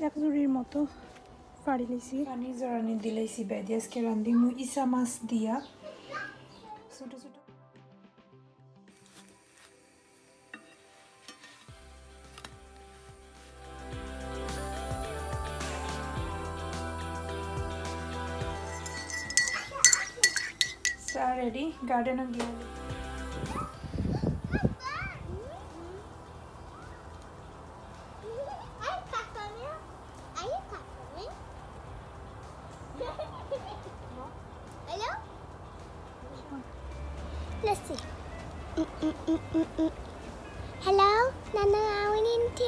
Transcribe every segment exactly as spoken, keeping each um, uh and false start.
এক জুড়ির মতো ফাড়ি লিছি। পানি জড়ানি দিলাইছি বেদি। আজকে রান্ধিমু ইসা মাছ দিয়া। ছোট ছোট। চা রেডি, গার্ডেনও গিয়া। Hello? Let's see. Hello, Nana, I want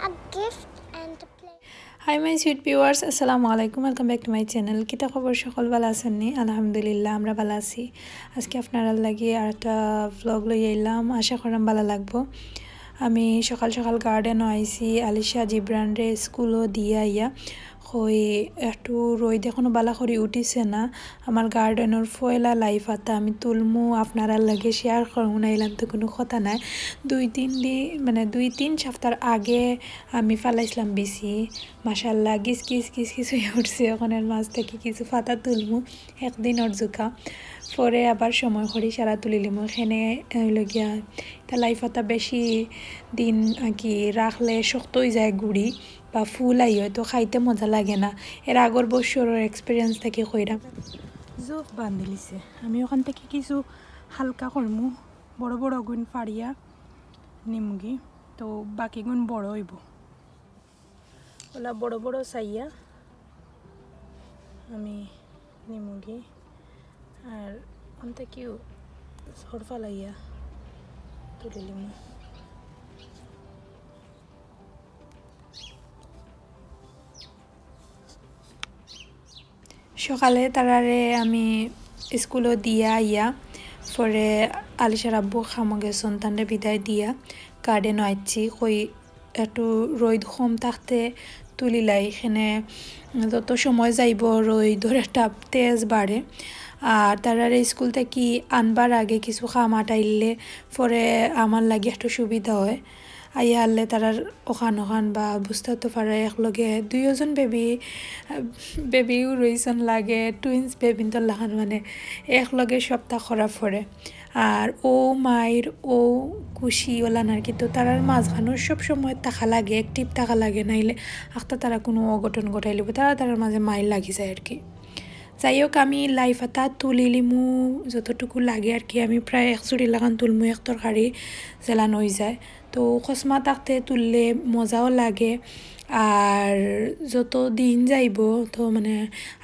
a gift and a play. Hi my sweet viewers, আসসালামু আলাইকুম, welcome back to my channel. কিতা খবর, সকল ভালা আছইন নি? আলহামদুলিল্লাহ, আমরা ভালা আছি। আজকে আপনারার লাগি আর একটা ভ্লগ লই আইলাম, আশা করাম ভালা লাগবো। আমি সকাল সকাল গার্ডেনও আইছি, আলিশা জিবরানরে স্কুলও দিয়া আইয়া। কই একটু রইদ এখনো ভালা করি উঠিছে না। আমার গার্ডেনর পয়লা লাই পাতা আমি তুলমু, আপনারার লগে শেয়ার করমু, না ইলান তো কুনু কথা নাই। দুই তিন দিন, মানে দুই তিন সপ্তাহর আগে আমি ফালাইছলাম বিচি, মাশাআল্লাহ গিছ গিছ গিছ গিছ অইয়া উঠছে। অখন এর মাঝ থাকি কিছু পাতা তুলমু, একদিনর জুকা, পরে আবার সময় করি সারা তুলিলিমু। এখানে অইলো গিয়া ইতা লাই পাতা বেশি দিন আর কি রাখলে শক্ত অইযায় গুড়ি বা ফুল আইয়, তো খাইতে মজা লাগে না। এর আগর বছরর experience থাকি কইরাম। জুফ বান্ধিলিছে, আমি অখান থাকি কিছু হালকা করমু, বড় বড় গুইন ফাড়িয়া নিমুগি, তো বাকি গুইন বড় অইবো। অলা বড় বড় চাইয়া আমি নিমুগি, আর অন থাকিও ঝড় ফালাইয়া তুলিলিমু। সকালে তারারে আমি স্কুলও দিয়া আইয়া, পরে আলিশার আব্বু কামো গেছইন, তানরে বিদায় দিয়া গার্ডেনও আইছি। কই একটু রইদ কম থাকতে তুলিলাই, এখানে যত সময় যাইবো রইদর একটা তেজ বাড়ে। আর তারারে স্কুল থাকি আনবার আগে কিছু কাম আটাইলে পরে আমার লাগি একটু সুবিধা অয়। আইয়া হারলে তারার অখান অখান বা বুঝতা তো পারা একলগে দুইওজন বেবি, বেবিও রইছইন লাগে, টুইন্স বেবিন্তর লাখান, মানে একলগে সবতা করা পড়ে। আর অউ মাইর অউ খুশি অলান আর কি, তো তারার মাঝখানো সব সময় থাকা লাগে, active থাকা লাগে, নাইলে আখতা তারা কুনু অঘটন ঘটাইলিবো, তারা তারার মাঝে মাইর লাগি যায় আর কি। যাই হোক, আমি লাই পাতা তুলিলিমু যতটুকু লাগে আর কি, আমি প্রায় এক জুড়ি লাখান তুলমু এক তরকারি যেলান অইযায়। তো খসমা থাকতে তুললে মজাও লাগে, আর যত দিন যাইবো তো মানে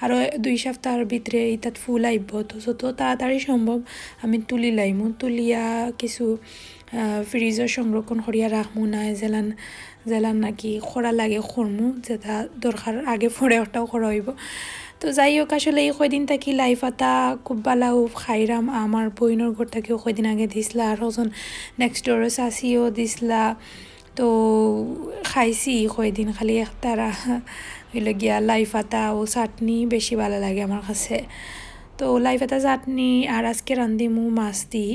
আরও দুই সপ্তাহর ভিতরে ইতাত ফুল আইবো, তো যত তাড়াতাড়ি সম্ভব আমি তুলিলাইমু। তুলিয়া কিছু, আহ, ফ্রিজও সংরক্ষণ করিয়া রাখমু, না যেলান যেলান নাকি করা লাগে করমু, যেটা দরকার আগে পরে ওটাও করা অইবো। তো যাই হোক, আসলে এই কয়দিন থাকি লাই পাতা খুব ভালা খাইরাম। আমার বইনর ঘর থাকিও কয়দিন আগে দিছলা, আর ওজন next door চাচিও দিছলা। তো খাইছি কয়দিন, খালি একতারা অইলো গিয়া লাই পাতা ও চাটনি বেশি ভালা লাগে আমার কাছে। তো লাই পাতা চাটনি, আর আজকে রান্ধিমু মাছ দি।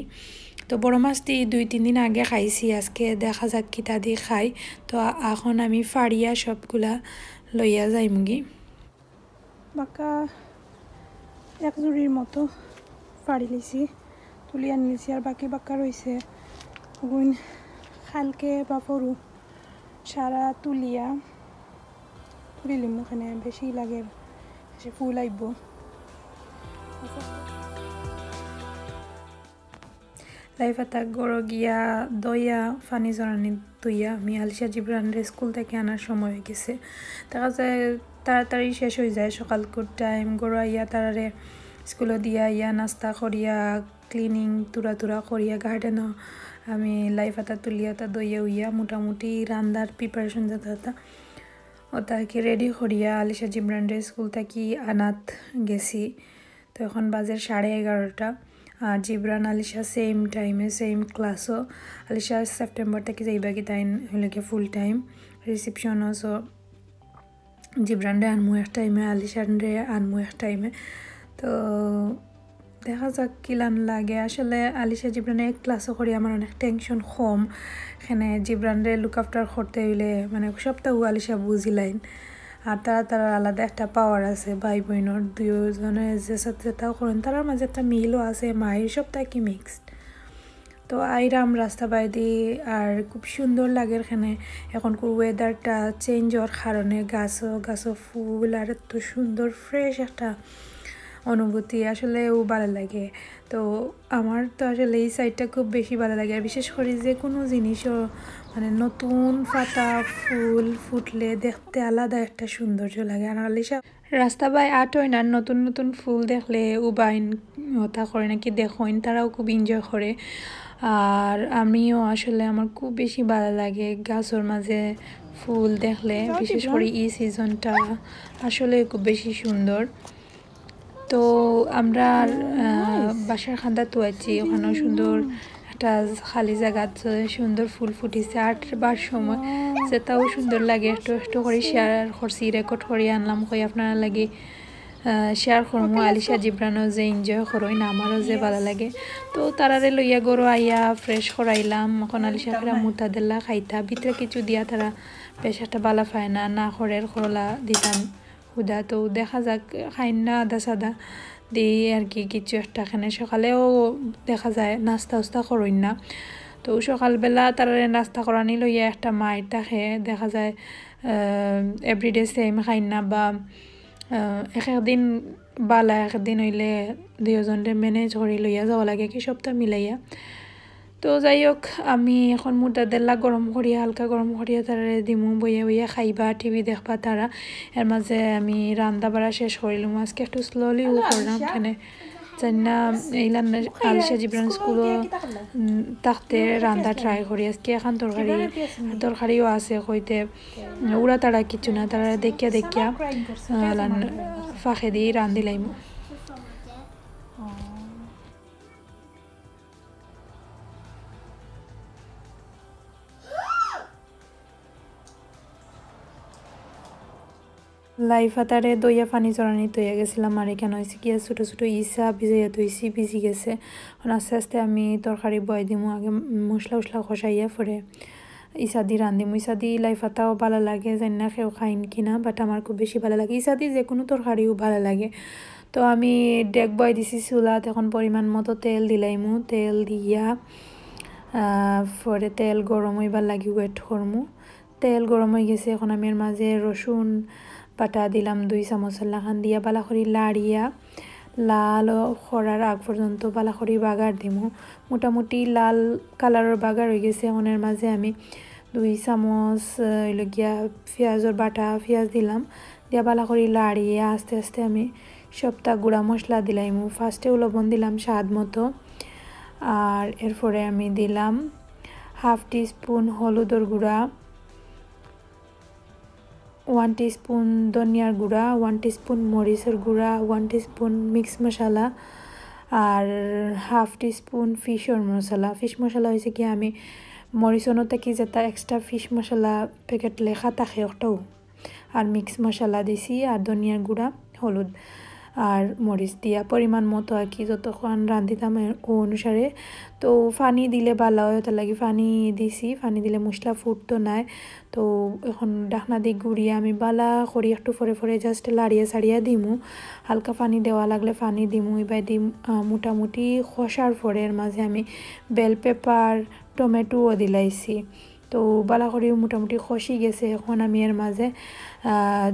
তো বড় মাছ দি দুই তিন দিন আগে খাইছি, আজকে দেখা যাক কিতা দি খাই। তো আ-, এখন আমি ফাড়িয়া সবগুলা লইয়া যাইমুগি। বাক্কা এক জুড়ির মতো ফাড়ি লিছি, তুলিয়া নিছি, আর বাকি বাক্কা রইছে। ওগুন কালকে বা পরু সারা তুলিয়া তুলিলিমু, ওখানে বেশি লাগে, বেশি ফুল আইবো। লাই পাতা ঘরো গিয়া ধইয়া পানি জড়ানি ধইয়া আমি আলিশা জিবরানরে স্কুল থাকি আনার সময় অইগেছে। দেখা যায় তাড়াতাড়ি শেষ অইযায়, সকালকুর টাইম ঘরো আইয়া তারারে স্কুলো দিয়া আইয়া নাস্তা করিয়া ক্লিনিং তুরা তুরা করিয়া গার্ডেনও আমি লাই পাতা তুলিয়া তা ধইয়া উইয়া মোটামুটি রান্দার প্রিপারেশন যেতা যেতা ওতাকে রেডি করিয়া আলিশা জিবরানরে স্কুল থাকি আনাত গেছি। তো এখন বাজে সাড়ে এগারোটা। আর জিবরান আলিশা সেম টাইমে সেম ক্লাসও। আলিশা সেপ্টেম্বর থাকি যাইবা কি তাইন অইলো গিয়া ফুল টাইম রিসেপশনও। সো জিবরানরে আনমু এক টাইমে, আলিশানরে আনমু এক টাইমে। তো দেখা যাক কিলান লাগে। আসলে আলিশা জিবরানে এক ক্লাসও করি, আমার অনেক টেনশন কম। এখানে জিবরানরে লুক আফটার করতে হইলে মানে সবটা ও আলিশা বুঝিলাইন। আর তারা, তারার আলাদা একটা পাওয়ার আছে, ভাই বইনর দুইজনে যে সাথে যেটাও করেন, তারার মাঝে একটা মিলও আছে, মায়ের সবটা কি মিক্সড। তো আইরাম রাস্তা বাইদি, আর খুব সুন্দর লাগে এখানে। এখন খুব ওয়েদারটা চেঞ্জ হওয়ার কারণে গাছও, গাছও ফুল, আর এত সুন্দর ফ্রেশ একটা অনুভূতি, আসলেও ভালো লাগে। তো আমার তো আসলে এই সাইডটা খুব বেশি ভালো লাগে, আর বিশেষ করে যে কোনো জিনিসও মানে নতুন পাতা ফুল ফুটলে দেখতে আলাদা একটা সৌন্দর্য লাগে। আর আলিশা রাস্তা বাই আটইন আর নতুন নতুন ফুল দেখলে উবাইন, ওটা করে নাকি দেখইন, তারাও খুব এনজয় করে। আর আমিও আসলে, আমার খুব বেশি ভালো লাগে গাছর মাঝে ফুল দেখলে, বিশেষ করে এই সিজনটা আসলে খুব বেশি সুন্দর। তো আমরা বাসার কান্দাত আছি, ওখানেও সুন্দর একটা খালি জাগাত সুন্দর ফুল ফুটিছে। আটবার সময় যেটাও সুন্দর লাগে, একটু একটু করে শেয়ার করছি, রেকর্ড করি আনলাম, কই আপনারার লাগি শেয়ার করমু। আলিশা জিবরানও যে এনজয় করইন, আমারও যে ভালো লাগে। তো তারারে লইয়া ঘরো আইয়া ফ্রেশ করাইলাম। এখন আলিশা ফেরা মুতা দিলা খাইতা, ভিতরে কিছু দিয়া তারা বেশ একটা ভালা পায় না, না করের করলা দিতাম হুদা। তো দেখা যাক, খাইন না আদা সাদা দিই আর কি, কিছু একটা খানে। সকালেও দেখা যায় নাস্তা উস্তা করইন না। তো সকালবেলা তারারে নাস্তা করানি লইয়া একটা মাইর থাকে, দেখা যায় এভরিডে সেম খাইন না, বা আহ, এক একদিন বালা, একদিন হইলে দুইজনরে ম্যানেজ করি লইয়া যাওয়া লাগে, কি সবটা মিলাইয়া। তো যাই হোক, আমি এখন মুতা দিলা গরম করিয়া, হালকা গরম করিয়া তারারে দিমু, বইয়া বইয়া খাইবা, টিভি দেখবা তারা। এর মাঝে আমি রান্দা বাড়া শেষ করিলাম। আজকে একটু স্লোলিও করলাম, কেনে জানি না, এইলান আলিশা জিবরান স্কুলও থাকতে রান্দা ট্রাই করি। আজকে এখন তরকারি, তরকারিও আছে কইতে, উড়া তারা কিছু না, তারা দেখিয়া দেখিয়া, আহ, লান-, ফাঁকে দিয়ে রান্দিলাইমু। লাই ফাতারে দইয়া পানি চড়ানি তইয়া গেছিলাম, আর এখানে হয়েছে কি ছোটো ছোটো ইসা ভিজাইয়া থইছি, ভিজি গেছে। এখন আস্তে আস্তে আমি তরকারি বয়াই দিমু, আগে মশলা উশলা কষাইয়া পরে ইসা দি রান্দিমু। ইসা দি লাই ফাতাও ভালা লাগে, জানি না কেউ খাইন কিনা, বাট আমার খুব বেশি ভালা লাগে। ইসা দি যে কোনো তরকারিও ভালা লাগে। তো আমি ডেক বয়াই দিছি চুলাত, এখন পরিমাণ মতো তেল দিলাইমু, তেল দিয়া, আহ, পরে তেল গরম হইবার লাগি ওয়েট করমু। তেল গরম হয়ে গেছে, এখন আমি এর মাঝে রসুন বাটা দিলাম দুই চামচ লাখান দিয়া ভালা করি লাড়িয়া, লাল করার আগ পর্যন্ত ভালা করি বাগার দিমু। মোটামুটি লাল কালারর বাগার হয়ে গেছে। এখন এর মাঝে আমি দুই চামচ, আহ, হইল গিয়া পেঁয়াজর বাটা পেঁয়াজ দিলাম, দিয়া ভালা করি লাড়িয়া আস্তে আস্তে আমি সবটা গুঁড়া মশলা দিলাইমু। ফার্স্টেও লবণ দিলাম স্বাদ মতো, আর এরপরে আমি দিলাম হাফ টিস্পুন হলুদর গুঁড়া, ওয়ান টিস্পুন ধনিয়ার গুঁড়া, ওয়ান টিস্পুন মরিচর গুঁড়া, ওয়ান টিস্পুন মিক্স মশলা, আর হাফ টিস্পুন ফিশর মশলা। ফিশ মশলা হয়েছে কি, আমি মরিচনো থাকি যেটা এক্সট্রা ফিশ মশলা প্যাকেট লেখা থাকে ওটাও, আর মিক্স মশলা দিছি, আর ধনিয়ার গুঁড়া, হলুদ আর মরিচ দিয়া পরিমাণ মতো আর কি, যতক্ষণ রান্ধিতাম এর, ও অনুসারে। তো পানি দিলে ভালা হয়, ওটার লাগি পানি দিছি, পানি দিলে মশলা ফুটতো নায়। তো এখন ঢাকনা দিয়ে গুড়িয়ে আমি ভালা করি একটু পরে পরে জাস্ট লাড়িয়া সাড়িয়া দিমু, হালকা পানি দেওয়া লাগলে পানি দিমু। এবার দিম, আহ, মোটামুটি কষার পরে এর মাঝে আমি বেল পেপার, টমেটোও দিলাইছি। তো ভালা করি মোটামুটি কষি গেছে। এখন আমি এর মাঝে, আহ,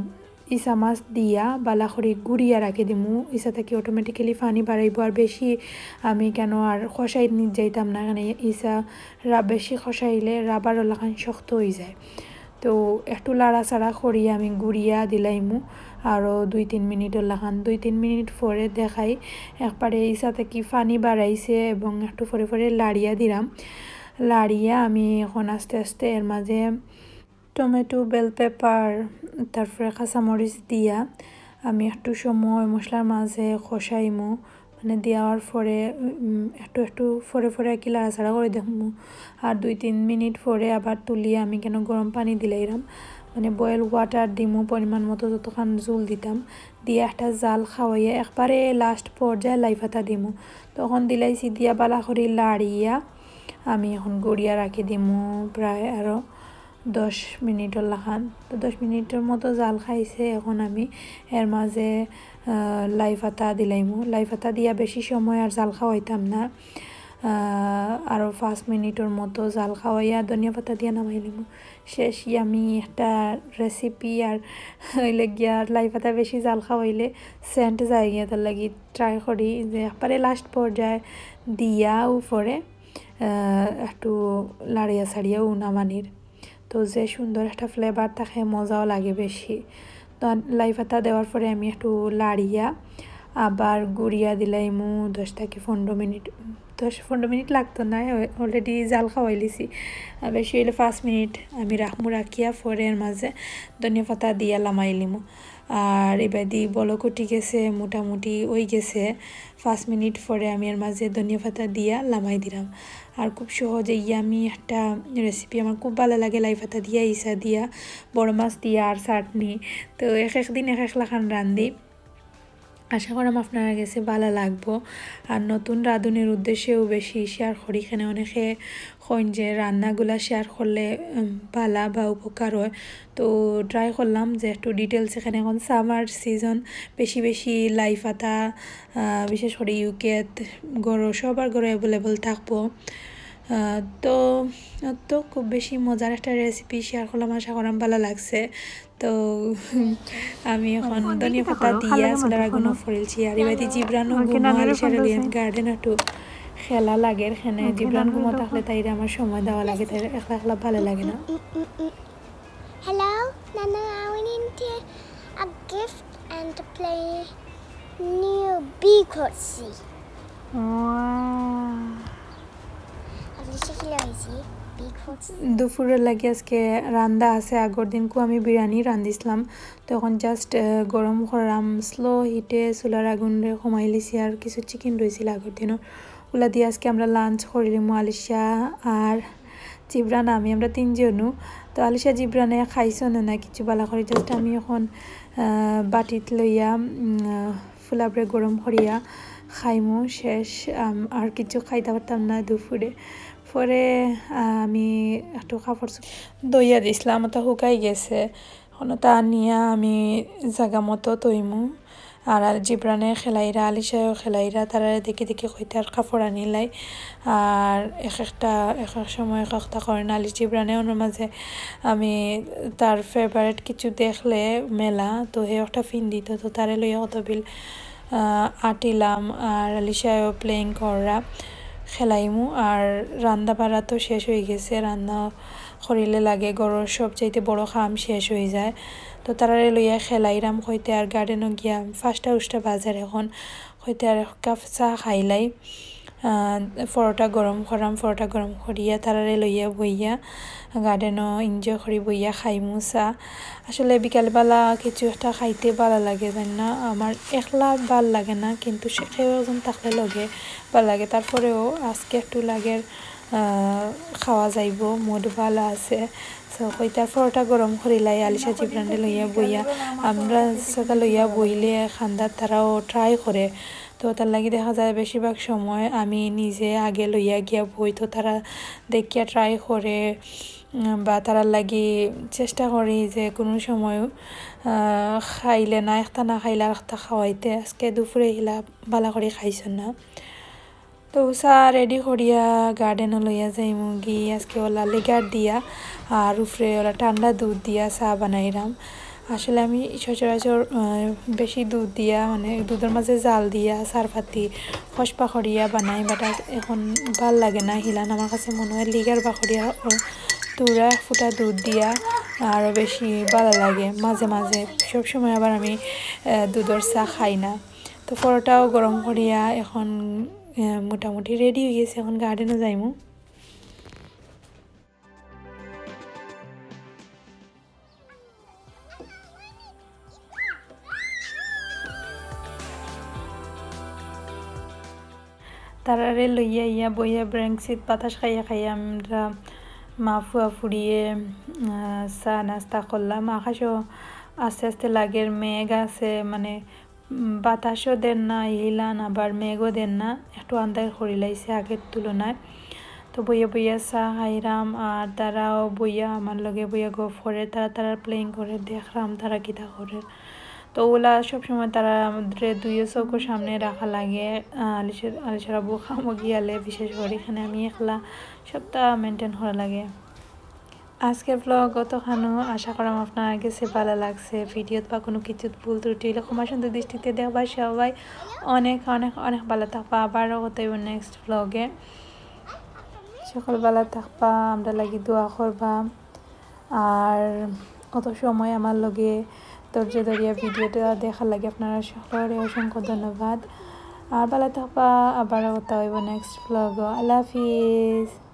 ইসা মাছ দিয়া ভালা করি গুড়িয়া রাখি দিমু। ইসা থাকি অটোমেটিক্যালি পানি বাড়াইবো। আর বেশি আমি কেন আর কষাই নি-, যাইতাম না, এখানে ইসা রা-, বেশি কষাইলে রাবারর লাখান শক্ত হয়ে যায়। তো একটু লাড়াচাড়া করি আমি গুড়িয়া দিলাইমু আরও দুই তিন মিনিটর লাখান। দুই তিন মিনিট পরে দেখাই, একবারে ইসা থাকি পানি বাড়াইছে এবং একটু পরে পরে লাড়িয়া দিলাম। লাড়িয়া আমি এখন আস্তে আস্তে এর মাঝে টমেটো, বেল পেপার, তারপরে কাঁচামরিচ দিয়া আমি একটু সময় মশলার মাঝে কষাইমু, মানে দেওয়ার পরে, উম, একটু একটু পরে পরে আর কি লাড়াচাড়া করে দেখমু। আর দুই তিন মিনিট পরে আবার তুলিয়া আমি কেন গরম পানি দিলাইরাম। মানে বয়েল ওয়াটার দিমু পরিমাণ মতো, যতখান জুল দিতাম, দিয়া একটা জাল খাওয়াইয়া একবারে লাস্ট পর্যায়ে লাই পাতা দিমু। তখন দিলাইছি দিয়া বালা করি লাড়িয়া আমি এখন গড়িয়া রাখি দিমু প্রায় আরও দশ মিনিটর লাখান। তো দশ মিনিটর মতো জাল খাইছে। এখন আমি এর মাঝে লাই পাতা দিলাইমু। লাই পাতা দিয়া বেশি সময় আর জাল খাওয়াইতাম না। আরও পাঁচ মিনিটর মতো জাল খাওয়াইয়া ধনিয়া পাতা দিয়া নামাই নিমু। শেষ ইয়ামি একটা রেসিপি। আর অইলে গিয়া লাই পাতা বেশি জাল খাওয়াইলে সেন্ট যায় গিয়া, তার লাগি ট্রাই করি যে একবারে লাস্ট পর্যায়ে দিয়া উপরে একটু লাড়িয়া ছাড়িয়াও নামানির। তো যে সুন্দর একটা ফ্লেভার থাকে, মজাও লাগে বেশি। তো লাই পাতা দেওয়ার পরে আমি একটু লাড়িয়া আবার গুড়িয়া দিলাইমু দশ থাকি পনেরো মিনিট। দশ পনেরো মিনিট লাগতো না, অলরেডি জাল খাওয়াইলিছি। বেশি অইলে পাঁচ মিনিট আমি রাখমু, রাখিয়া পরে এর মাঝে ধনিয়া পাতা দিয়া লামাইলিমু। আর এবাদি বলক উঠি গেছে, মোটামুটি অই গেছে। পাঁচ মিনিট পরে আমি এর মাঝে ধনিয়া পাতা দিয়া লামাই দিলাম। আর খুব সহজে ইয়ামি একটা রেসিপি, আমার খুব ভালা লাগে লাই পাতা দিয়া, ইছা দিয়া, বড় মাছ দিয়া আর চাটনি। তো এক এক দিন এক এক লাখান রান্ধি। আশা করাম আপনারার গেছে ভালা লাগবো। আর নতুন রাঁধুনির উদ্দেশ্যেও বেশি শেয়ার করি, কেনে অনেকে কইন যে রান্নাগুলা শেয়ার করলে ভালা বা উপকার হয়। তো ট্রাই করলাম যে একটু ডিটেলস। এখানে এখন সামার সিজন, বেশি বেশি লাই পাতা, বিশেষ করি ইউকেত ঘরো, সবার ঘরো অ্যাভেলেবল থাকবো। তো তো খুব বেশি মজার একটা রেসিপি শেয়ার করলাম, আশা করাম ভালা লাগছে। তো আমি এখন ধনিয়া পাতা দিয়া চুলার আগুন অফ করিলছি। আর এবাদি জিবরানও ঘুমো, আলিশার লিয়াম গার্ডেন একটু খেলা লাগে, এখানে জিবরান ঘুমো থাকলে তাইরে আমার সময় দেওয়া লাগে, তাইরে একলা একলা ভালা লাগে না। Hello, Nana, I went into a gift and to play new big hot sea. দুপুরের লাগি আজকে রান্দা আছে, আগর দিনকু আমি বিরিয়ানি রান্দিছিলাম। তো এখন জাস্ট গরম করাম স্লো হিটে, চুলার আগুনরে কমাইলিছি। আর কিছু চিকেন রইছিল আগর দিনর, ওলা দিয়া আজকে আমরা লাঞ্চ করিলিমু, আলিশা আর জিবরান আমি, আমরা তিনজনও। তো আলিশা জিবরানে খাইছইন না কিছু ভালা করি, জাস্ট আমি এখন বাটিত লইয়া ফুলাবরে গরম করিয়া খাইমু। শেষ, আর কিছু খাইতা পারতাম না দুপুরে। পরে আমি একটু কাপড় চোপড় ধইয়া দিছলাম, ওটা হুকাই গেছে। এখন ওটা আনিয়া আমি জাগা মতো থইমু। আর, আর জিবরানে খেলাইরা, আলিশায়ও খেলাইরা, তারারে দেখি দেখি কইতার কাপড় আনিলাই। আর এক একটা, এক এক সময় এক একটা করেন। আলিশ জিবরানে অনর মাঝে আমি তার ফেভারিট কিছু দেখলে মেলা, তো হে একটা ফিন্দিত, তো তারে লইয়া কত বিল আটিলাম। আর আলিশায়ও প্লেইং কররা, খেলাইমু। আর রান্দা বাড়া তো শেষ অই গেছে, রান্দা করিলে লাগে ঘরর সবচাইতে বড় কাম শেষ অই যায়। তো তারারে লইয়া খেলাইরাম কইতে আর গার্ডেনও গিয়া পাঁচটা উষ্টা বাজার এখন কইতে আর এক কাপ চা খাইলাই। পরোটা গরম করাম, পরোটা গরম করিয়া তারারে লইয়া বইয়া গার্ডেনও এনজয় করি বইয়া খাইমু চা। আসলে বিকালবেলা কিছু একটা খাইতে ভালা লাগে, জানি না, আমার একলা ভালা লাগে না, কিন্তু সে কেউ একজন থাকলে লগে ভালা লাগে। তারপরেও আজকে একটু লাগের খাওয়া যাইবো, মুড ভালা আছে। তো কইতার পরোটা গরম করিলাই, আলিশা জিবরানরে লইয়া বইয়া, আমরা সাথে লইয়া বইলে খান্দাত তারাও ট্রাই করে। তো তার লাগি দেখা যায় বেশিরভাগ সময় আমি নিজে আগে লইয়া গিয়া বই, তো তারা দেখিয়া ট্রাই করে বা তারার লাগি চেষ্টা করি যে কোনো সময় খাইলে না একটা না খাইলে আর একটা খাওয়াইতে। আজকে দুপুরে হিলা ভালা করি খাইছইন না। তো চা রেডি করিয়া গার্ডেনও লইয়া যাইমুগি। আজকে ওলা লিগার দিয়া আর উপরে ওলা ঠান্ডা দুধ দিয়া চা বানাইরাম। আসলে আমি সচরাচর বেশি দুধ দিয়া, মানে দুধর মাঝে জাল দিয়া চার পাতি খসপা করিয়া বানাই, বাট এখন ভালা লাগে না হিলান। আমার কাছে মনে হয় লিগার বাকরিয়া তুরা এক ফুটা দুধ দিয়া আরও বেশি ভালা লাগে মাঝে মাঝে। সব সময় আবার আমি দুধর চা খাই না। তো পরোটাও গরম করিয়া এখন মোটামুটি রেডি অই গেছে, এখন গার্ডেনও যাইমু। তারারে লইয়া ইয়া বইয়া ব্রেংসিত বাতাস খাইয়া খাইয়া আমরা মা ফুয়া ফুড়িয়ে, আহ, চা নাস্তা করলাম। আকাশও আস্তে আস্তে লাগের মেঘ আছে, মানে, উম, বাতাসও দের না হিলান, আবার মেঘও দের না, একটু আন্দার করিলাইছে আগের তুলনায়। তো বইয়া বইয়া চা খাইরাম, আর তারাও বইয়া আমার লগে বইয়া গফ করে, তারা তারা প্লেইং করে, দেখরাম তারা কিতা করে। তো ওলা সবসময় তারা আমাদের দুইও চোখের সামনে রাখা লাগে। আহ, আলিশার, আলিশার আব্বু কামো গিয়ালে বিশেষ করে, এখানে আমি একলা সবটা মেনটেন করা লাগে। আজকের ভ্লগ অতখানো, আশা করাম আপনার গেছে ভালা লাগছে। ভিডিওত বা কোনো কিছু ভুল ত্রুটি হইলে ক্ষমা সুন্দর দৃষ্টিতে দেখবা সবাই। অনেক অনেক অনেক ভালা থাকবা, আবারও কথা হইব নেক্সট ভ্লগে। সকল ভালা থাকবা, আমরা লাগি দোয়া করবা। আর অত সময় আমার লগে ধৈর্য ধরিয়া ভিডিওটা দেখার লাগি আপনারা সকলরে অসংখ্য ধন্যবাদ। আর ভালা থাকবা, আবারও কথা হইব নেক্সট ভ্লগও। আল্লাহ হাফিজ।